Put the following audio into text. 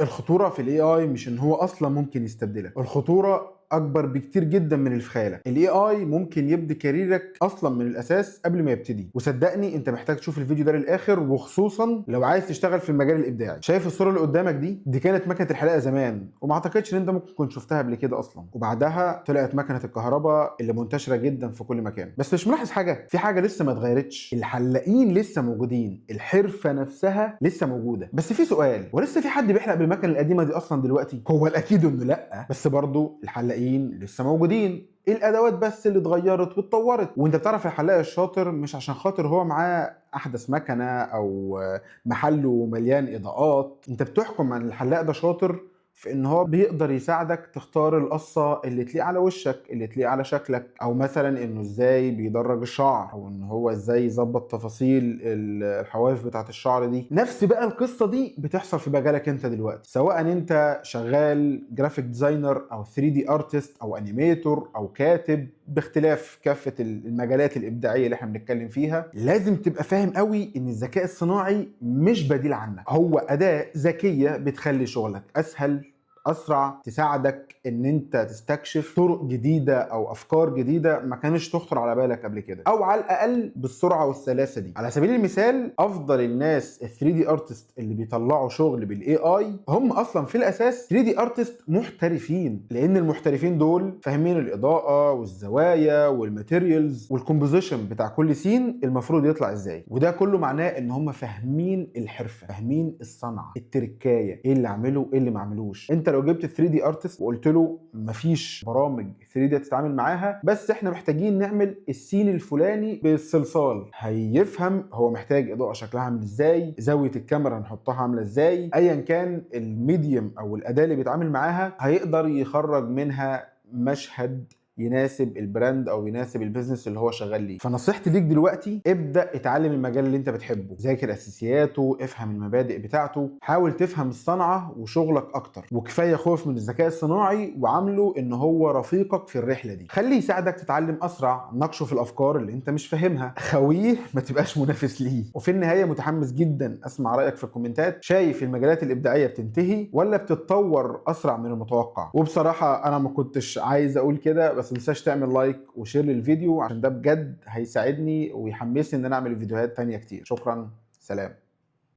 الخطورة في ال AI مش ان هو اصلا ممكن يستبدلك، الخطورة اكبر بكتير جدا من اللي في خيالك. ال AI ممكن يبدي كاريرك اصلا من الاساس قبل ما يبتدي، وصدقني انت محتاج تشوف الفيديو ده للاخر، وخصوصا لو عايز تشتغل في المجال الابداعي. شايف الصورة اللي قدامك دي؟ دي كانت مكنه الحلاقة زمان، وما اعتقدش ان انت ممكن كنت شفتها قبل كده اصلا. وبعدها طلعت مكنه الكهرباء اللي منتشرة جدا في كل مكان. بس مش ملاحظ حاجه؟ في حاجة لسه ما اتغيرتش، الحلاقين لسه موجودين، الحرفة نفسها لسه موجوده. بس في سؤال، ولسه في حد بيحلق بالمكنه القديمة دي اصلا دلوقتي؟ هو الاكيد انه لا، بس برضو الحلاقين لسه موجودين، الادوات بس اللي اتغيرت واتطورت. وانت بتعرف الحلاق الشاطر مش عشان خاطر هو معاه احدث مكنه او محله مليان اضاءات، انت بتحكم عن الحلاق ده شاطر في ان هو بيقدر يساعدك تختار القصة اللي تليق على وشك، اللي تليق على شكلك، او مثلا انه ازاي بيدرج الشعر، او ان هو ازاي يظبط تفاصيل الحواف بتاعت الشعر دي. نفس بقى القصة دي بتحصل في مجالك انت دلوقتي، سواء انت شغال graphic designer او 3D artist او animator او كاتب، باختلاف كافة المجالات الابداعية اللي احنا بنتكلم فيها. لازم تبقى فاهم قوي ان الذكاء الصناعي مش بديل عنك، هو اداه ذكية بتخلي شغلك اسهل، اسرع، تساعدك ان انت تستكشف طرق جديدة او افكار جديدة ما كانش تخطر على بالك قبل كده، او على الاقل بالسرعة والسلاسه دي. على سبيل المثال، افضل الناس ال 3D artist اللي بيطلعوا شغل بال AI هم اصلا في الاساس 3D artist محترفين، لان المحترفين دول فاهمين الاضاءة والزوايا وال materials وال composition بتاع كل scene المفروض يطلع ازاي، وده كله معناه ان هم فاهمين الحرفه، فاهمين الصنعه، التركايه، ايه اللي اعمله ايه اللي ما اعملوش. انت لو جبت 3D artist وقلت له مفيش برامج 3D تتعامل معاها، بس احنا محتاجين نعمل ال scene الفلاني بالصلصال، هيفهم هو محتاج اضاءه شكلها عامل ازاي، زاوية الكاميرا نحطها عامله ازاي، ايا كان ال medium او الاداة اللي بيتعامل معاها هيقدر يخرج منها مشهد يناسب ال brand او يناسب ال business اللي هو شغال ليه. فنصيحتي ليك دلوقتي، ابدا اتعلم المجال اللي انت بتحبه، ذاكر اساسياته، افهم المبادئ بتاعته، حاول تفهم الصنعة وشغلك اكتر، وكفاية خوف من الذكاء الصناعي وعامله ان هو رفيقك في الرحلة دي. خليه يساعدك تتعلم اسرع، ناقشه في الافكار اللي انت مش فاهمها، خويه ما تبقاش منافس ليه. وفي النهاية متحمس جدا اسمع رايك في الكومنتات، شايف المجالات الابداعية بتنتهي ولا بتتطور اسرع من المتوقع؟ وبصراحة انا ما كنتش عايز اقول كده، بس ما تنساش تعمل like و share للفيديو عشان ده بجد هيساعدني ويحمسني ان انا اعمل فيديوهات تانية كتير. شكرا، سلام.